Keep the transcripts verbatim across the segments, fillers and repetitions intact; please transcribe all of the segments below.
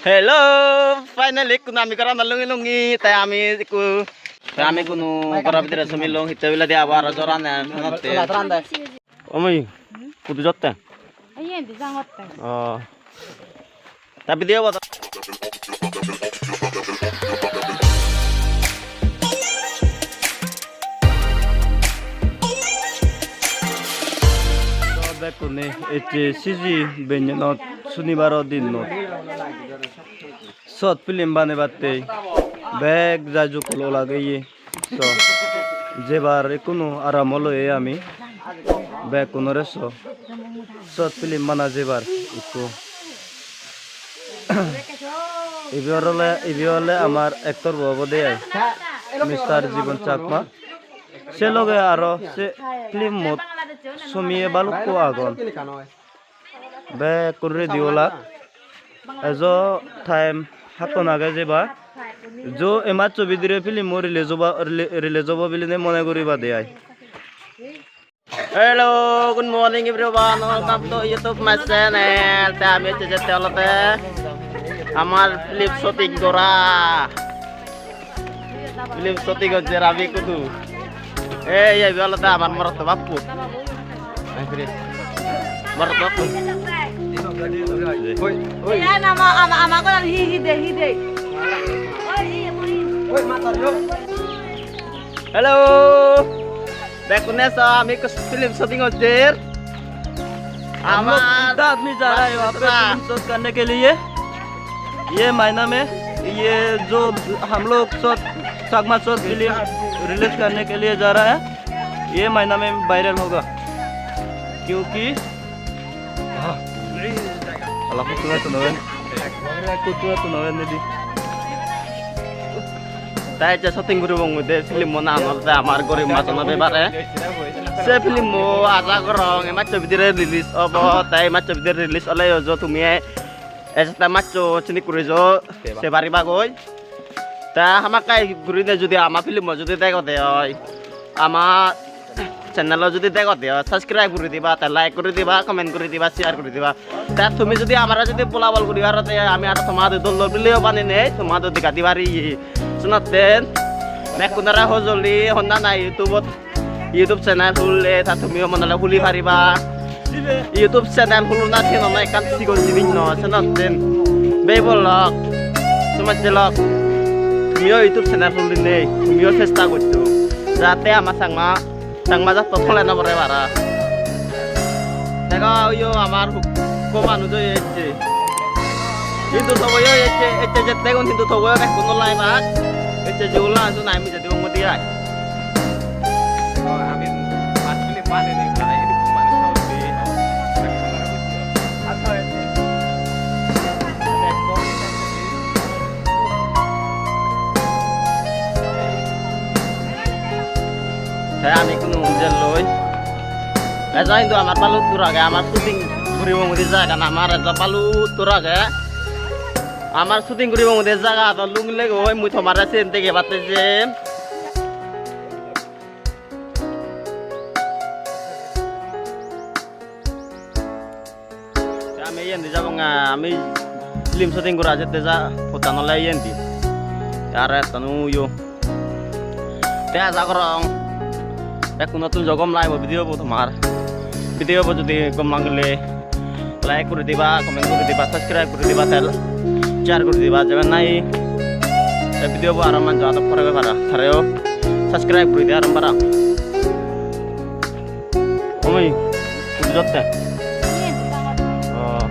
Hello, finally ikkunu ami gorano lungi lungi, te ami ikku, te ami ikkunu goro bidire somilung, hitte biladi abo aro jor ane, honotte. Omi, hudu jotte? Iye, di jangotte. Oh. Ta video bot. To bekkune ecche siji benyenot sunibaro dinnot short film banebatte bek jai jukkol olageye. So, jebar ikkunu aramo loye ami. Bekkunore so. Short film bana jebar ikku. Ibe ole, ibe ole amar actor bo obode ai. Mister Jibon Chakma. Se loge aro se film-ot somiye balukko agon. Bekkun ready ola. Ejo time hakkon age jeba. Jo emaccho bidire film-o release oba, rele-, release obo biline mone guribade ai. Hello, good morning everyone. Welcome to YouTube my channel. Te ami ecche jette olode amar film shooting gora. Film shooting hocche Rabi kudu. Ei, ei, ibe olode amar morotto bappu. Morotto bappu. Ei, ama, ama, ama goran hi, hi de, hi de. Hello. Bekkune so ami ekko film shooting hoccher. हम लोग इतना आदमी जा रहा है वहाँ पे film shoot करने के लिए। ये महीना में, ये जो हम लोग शॉर्ट, चकमा शॉर्ट फिल्म रिलीज करने के लिए जा रहा है। ये महीना में वायरल होगा, क्योंकि, हाँ, अल्लाह को सुना तो नवेन, कुछ तो नवेन दीदी। Te ecche shooting guribong de film-o nang olode Amar Gorib Majon Bebare. Se film-o aja gorong ei maccho bidire release obo, te ei maccho bidire release oleyo jo tumi ejette maccho sinik guri jo se paribagoi. Te hamakkai gurine judi ama film-o judi degode oi, ama channel-o judi degode oi, subscribe guri diba, te like guri diba, comment guri diba, share guri diba. Te tumi judi amare judi follow guri paro, te ami aro tomare dol dol video banei nei tomare dega di pari. Senotten bekkunore hojoli, honna na YouTube-ot, YouTube channel hulle, ta tumiyo mone ole huli pariba. YouTube channel hulona siyen ole ekkan sigon jinis noi, senotten bebo lok, somajje lok, tumiyo YouTube channel hulinei, tumiyo chesta goccho, jate ama Changma Changma jatto tole no pore para. Dega oiyo amar hukko manuj oye ecche. Hintu toboyo ecche, ecche jettegun hintu toboyo bekkun no lai bak. Ecche jigullo ajon ami jedi bongodi ai. Te ami ikkunu jelloi. Ejo hintu amar baluttur age, amar shooting guribong guri jagan amar ejo baluttur age. Amar shooting guribong guri jaga do lunglegoi, mui tomare sen degebatte jem. Te ami iyendi jabonga, ami film shooting gora jette ja pottan ole iyendi. Te aro ekkan uyo. Te aja gorong bekkunottun jo gom lagibo video bo tomar. Video bo judi gom lagile like guri diba, comment guri diba, subscribe guri diba, tel share guri diba, jeben nahi te video bo aro manjo adot porebe para, tareo subscribe guri diba aro para. Omi, hudu jotte? Oh.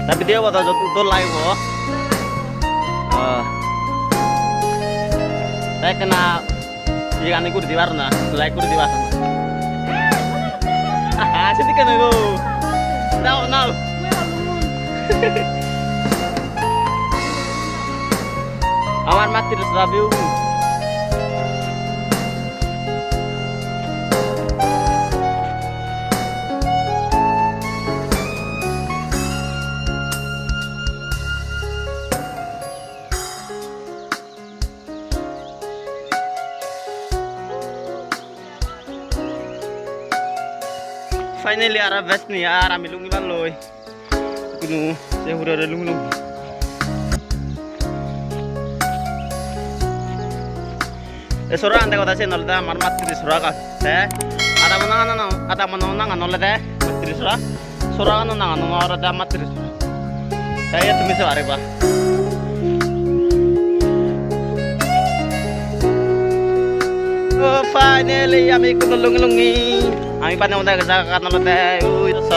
Ta video bo do jot dol lagibo. Oh. Ta ekkena iyegani guri dibar na, like guri dibar. Aha, sedokke noi go. Nao, nao. Amar mattir sora view. Finally, aro bej nei ar ami lungi palloi. Ikkunu se hure hure lungi lungi. Te soragan degode siyen olode amar matri soragan. Te adamo nangan, adamo nangan olode matri sora. Soragano nangan olode matri sora. Te iyot tumi sei pariba. Oh, finally ami ekko lungi lungi. Ami bana oda jagagan olode ui so.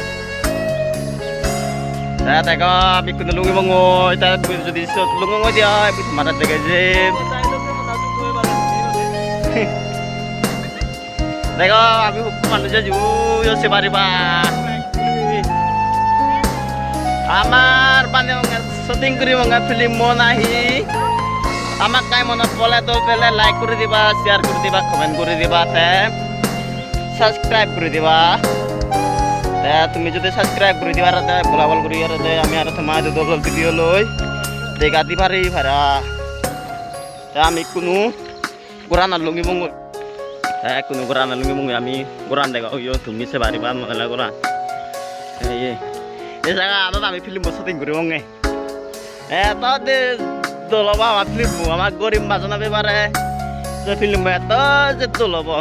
Te dego, ami ekko lungibongoi, te tumi jodi siyot lungibongoi de oi, ami tomare degei jem. Dego, ami hukku manuj eju, yo se pariba. Amar bane onge shooting guribonge film mo nahi. Amakkai monot pole dol pele like guri diba, share guri diba, comment guri diba te. Subscribe guri diba. Te tumi jodi subscribe guri diba, te bolabol guri aro te ami aro toma idu dol dol video loi dega di pari para. Te ami ikkunu goran lungibongoi. Te ikkunu goran lungibongoi ami. Goran dega oyo, tumi se pariba mane goran. Ei, ei. Ei jaga anot ami film bo shooting guribonge. Eto je dol obo ama film bo, ama gorib majon bebare. Se film bo eto je dol obo.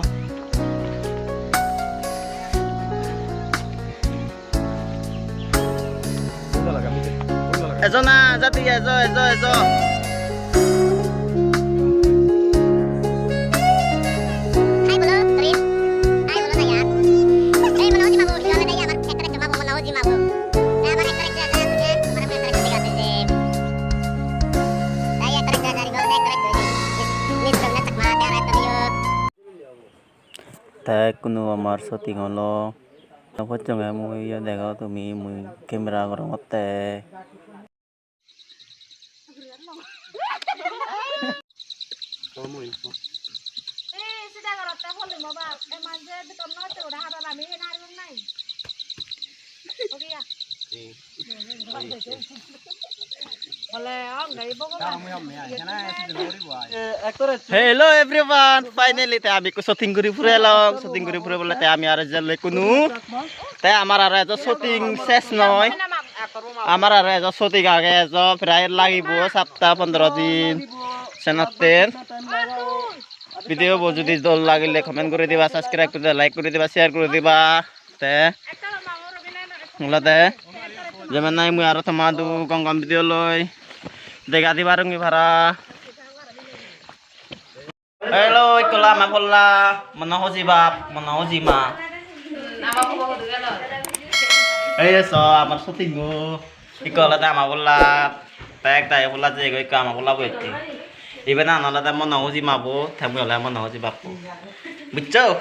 Ejo na, jadi ejo, ejo, ejo. Hi bolo, Prince. Hi bolo na yaar. Hey, mane hoji mamu, hi hole de yaar, ekta ekta mamu, mane hoji mamu. Te ikkunu amar shooting olo. Pocchonge mui iyo dego tumi, mui camera gorongotte. Hello everyone, finally te ami ekko shooting guri pure elong, shooting guri pure bole te ami aro jelloi kunu. Te amar aro ejo shooting ses noi. Amar aro ejo shooting age, ejo prai lagibo sapta pondro din. Senotten video bo judi dol lagile comment guri diba, subscribe guri diba, like guri diba, share guri diba. Te olode jemon nahi mui aro toma idu gom gom video loi dega di parongoi para. Hello, ikko ama polla, mone hoji bap, mone hoji ma. Ei so, amar shooting o. Ikko olode ama polla, te ekdagi polla jeyegoi, ikko ama polla bo ecche. Iben an olode mone hoji ma bo, te mui olode mone hoji bap bo. Bujcho?